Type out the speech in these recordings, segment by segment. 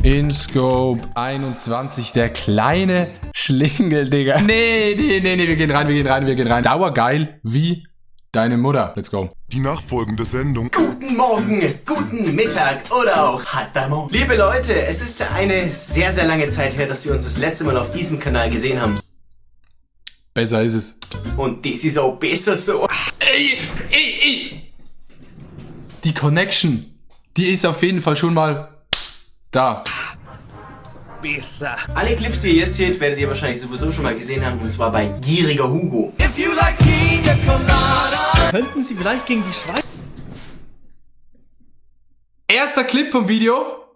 InScope 21, der kleine Schlingel, Digga. Nee, wir gehen rein. Dauergeil wie deine Mutter. Let's go. Die nachfolgende Sendung. Guten Morgen, guten Mittag oder auch Hattamo. Liebe Leute, es ist eine sehr, sehr lange Zeit her, dass wir uns das letzte Mal auf diesem Kanal gesehen haben. Besser ist es. Und das ist auch besser so. Ey. Die Connection, die ist auf jeden Fall schon mal da. Besser. Alle Clips, die ihr jetzt seht, werdet ihr wahrscheinlich sowieso schon mal gesehen haben, und zwar bei Gieriger Hugo. If you like Pina Colada. Könnten Sie vielleicht gegen die Schweiz Erster Clip vom Video.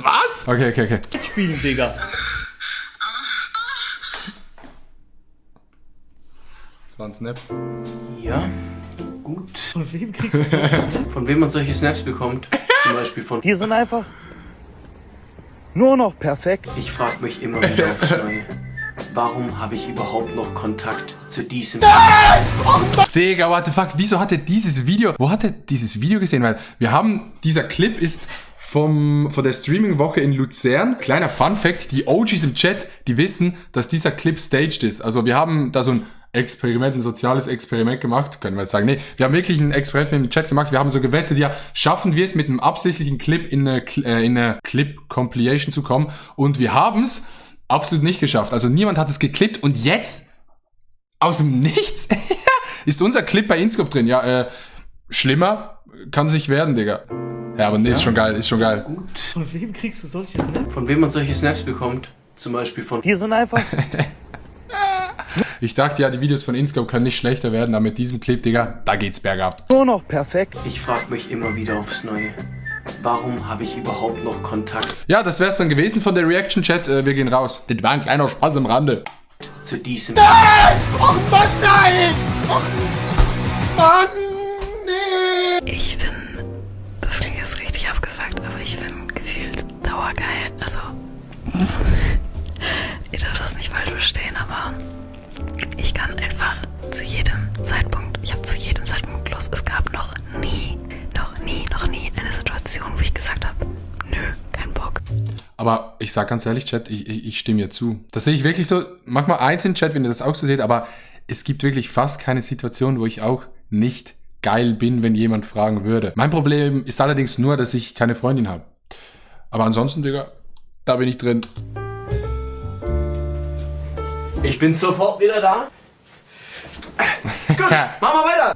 Was? Okay. spielen, Digga? Das war ein Snap. Ja, gut. Von wem kriegst du so? Von wem man solche Snaps bekommt, zum Beispiel von... Die sind einfach nur noch perfekt. Ich frage mich immer wieder aufs Neue, warum habe ich überhaupt noch Kontakt zu diesem... Digga, what the fuck? Wieso hat er dieses Video... Wo hat er dieses Video gesehen? Weil wir haben... Dieser Clip ist von der Streaming-Woche in Luzern. Kleiner Fun-Fact, die OGs im Chat, die wissen, dass dieser Clip staged ist. Also wir haben da so ein Experiment, ein soziales Experiment gemacht. Können wir jetzt sagen, nee, wir haben wirklich ein Experiment im Chat gemacht. Wir haben so gewettet, ja, schaffen wir es mit einem absichtlichen Clip in eine Clip-Compilation zu kommen. Und wir haben es absolut nicht geschafft. Also niemand hat es geklippt. Und jetzt, aus dem Nichts, ist unser Clip bei InScope drin. Ja, schlimmer kann sich werden, Digga. Ja, aber nee, ist schon geil. Gut. Von wem kriegst du solche Snaps? Von wem man solche Snaps bekommt, zum Beispiel von... Die sind einfach Ich dachte ja, die Videos von InScope können nicht schlechter werden, aber mit diesem Clip, Digga, da geht's bergab. nur noch perfekt. Ich frage mich immer wieder aufs Neue, warum habe ich überhaupt noch Kontakt Ja, das wär's dann gewesen von der Reaction-Chat. Wir gehen raus. Das war ein kleiner Spaß am Rande. zu diesem... Ich bin, das klingt jetzt richtig abgefuckt, aber ich bin gefühlt dauergeil. Also, ihr dürft das nicht falsch verstehen, aber ich kann einfach zu jedem Zeitpunkt, ich habe zu jedem Zeitpunkt Lust. Es gab noch nie eine Situation, wo ich gesagt habe, nö, kein Bock. Aber ich sag ganz ehrlich, Chat, ich stimme ihr zu. Das sehe ich wirklich so. Mach mal eins in den Chat, wenn ihr das auch so seht, aber es gibt wirklich fast keine Situation, wo ich auch nicht geil bin, wenn jemand fragen würde. Mein Problem ist allerdings nur, dass ich keine Freundin habe. Aber ansonsten, Digga, da bin ich drin. Ich bin sofort wieder da. Gut, machen wir weiter.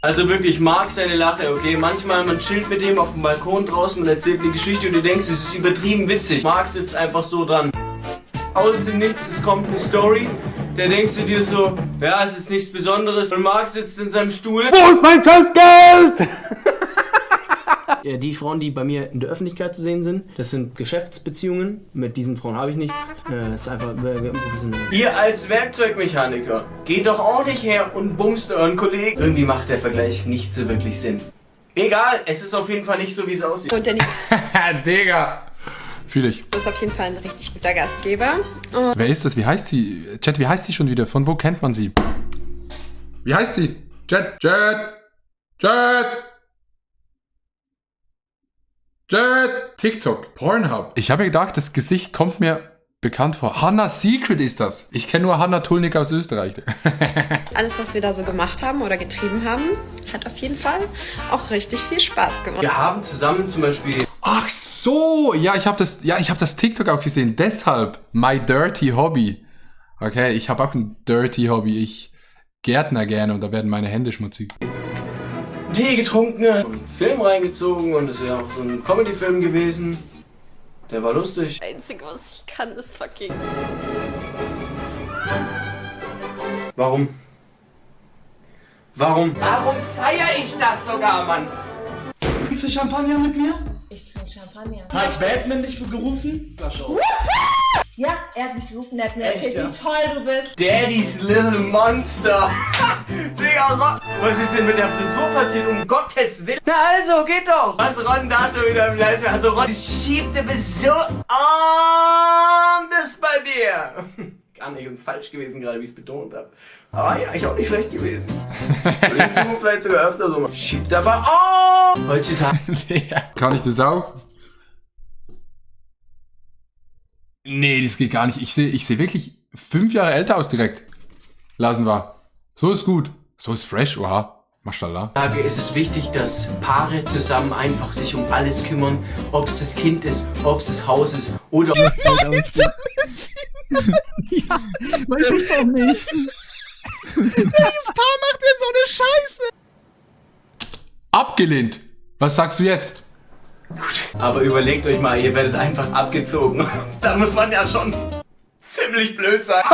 Also wirklich, mag seine Lache, okay? Manchmal, man chillt mit dem auf dem Balkon draußen und erzählt eine Geschichte und du denkst, es ist übertrieben witzig. Marc sitzt einfach so dran. Aus dem Nichts, es kommt eine Story, da denkst du dir so, ja, es ist nichts Besonderes. Und Marc sitzt in seinem Stuhl. Wo ist mein Scheißgeld? Die Frauen, die bei mir in der Öffentlichkeit zu sehen sind, das sind Geschäftsbeziehungen. Mit diesen Frauen habe ich nichts. Das ist einfach unprofessionell. Ihr als Werkzeugmechaniker, geht doch auch nicht her und bumst euren Kollegen. Irgendwie macht der Vergleich nicht so wirklich Sinn. Egal, es ist auf jeden Fall nicht so, wie es aussieht. Und der Nico Digga. Fühl ich. ist auf jeden Fall ein richtig guter Gastgeber. Wer ist das? Wie heißt sie? Chat, wie heißt sie schon wieder? Von wo kennt man sie? Wie heißt sie? Chat. TikTok. Pornhub. Ich habe mir gedacht, das Gesicht kommt mir bekannt vor. Hannah Secret ist das. Ich kenne nur Hannah Tulnik aus Österreich. Alles, was wir da so gemacht haben oder getrieben haben, hat auf jeden Fall auch richtig viel Spaß gemacht. Wir haben zusammen zum Beispiel... Ach so. Ja, ich habe das TikTok auch gesehen. Deshalb My Dirty Hobby. Okay, ich habe auch ein Dirty Hobby. Ich gärtner gerne und da werden meine Hände schmutzig. Tee getrunken, einen Film reingezogen und es wäre auch so ein Comedy-Film gewesen. Der war lustig. Das Einzige, was ich kann, ist fucking... Warum? Warum feiere ich das sogar, Mann? Trinkst du Champagner mit mir? Ich trinke Champagner. Hat Batman dich gerufen? Flasche auf. Ja, er hat mich gerufen, er hat mir erzählt, ja? wie toll du bist. Daddy's Little Monster. Digga, was ist denn mit der Frisur passiert? Um Gottes Willen. Na also, geht doch. Was Ron da schon wieder im Live? Also Ron, das schiebt, du bist so anders bei dir. gar nicht ganz falsch gewesen, gerade wie ich es betont habe. Aber ja, ich auch nicht schlecht gewesen. Würde ich in Zukunft vielleicht sogar öfter so machen. Schiebt aber auch! Heutzutage. Kann ich das auch? Nee, das geht gar nicht. Ich seh wirklich 5 Jahre älter aus direkt. Lassen wir. So ist gut. So ist fresh, oha. Mashallah. Ist es wichtig, dass Paare zusammen einfach sich um alles kümmern, ob es das Kind ist, ob es das Haus ist oder... Ja, weiß ich doch nicht. Welches Paar macht denn so eine Scheiße? Abgelehnt. Was sagst du jetzt? Gut. Aber überlegt euch mal, ihr werdet einfach abgezogen. Da muss man ja schon ziemlich blöd sein.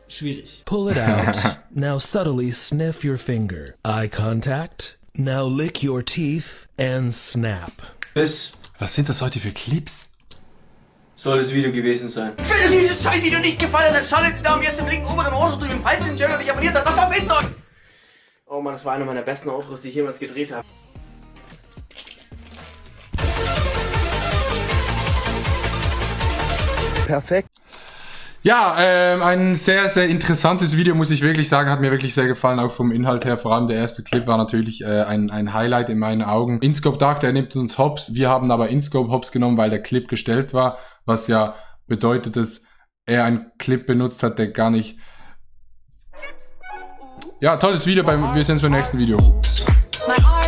Schwierig. Pull it out. Now subtly sniff your finger. Eye contact. Now lick your teeth and snap. Was sind das heute für Clips? Soll das Video gewesen sein. Wenn euch dieses scheiß Video nicht gefallen hat, dann schaltet den Daumen jetzt im linken oberen Ohrschutz und falls ihr den Channel nicht abonniert habt, dann verpisst euch! Oh Mann, das war einer meiner besten Outros, die ich jemals gedreht habe. Perfekt. Ja, ein sehr, sehr interessantes Video, muss ich wirklich sagen. Hat mir wirklich sehr gefallen, auch vom Inhalt her. Vor allem der erste Clip war natürlich ein Highlight in meinen Augen. InScope Dark, der nimmt uns hops. Wir haben aber InScope hops genommen, weil der Clip gestellt war. Was ja bedeutet, dass er einen Clip benutzt hat, der gar nicht... Ja, tolles Video. Wir sehen uns beim nächsten Video. My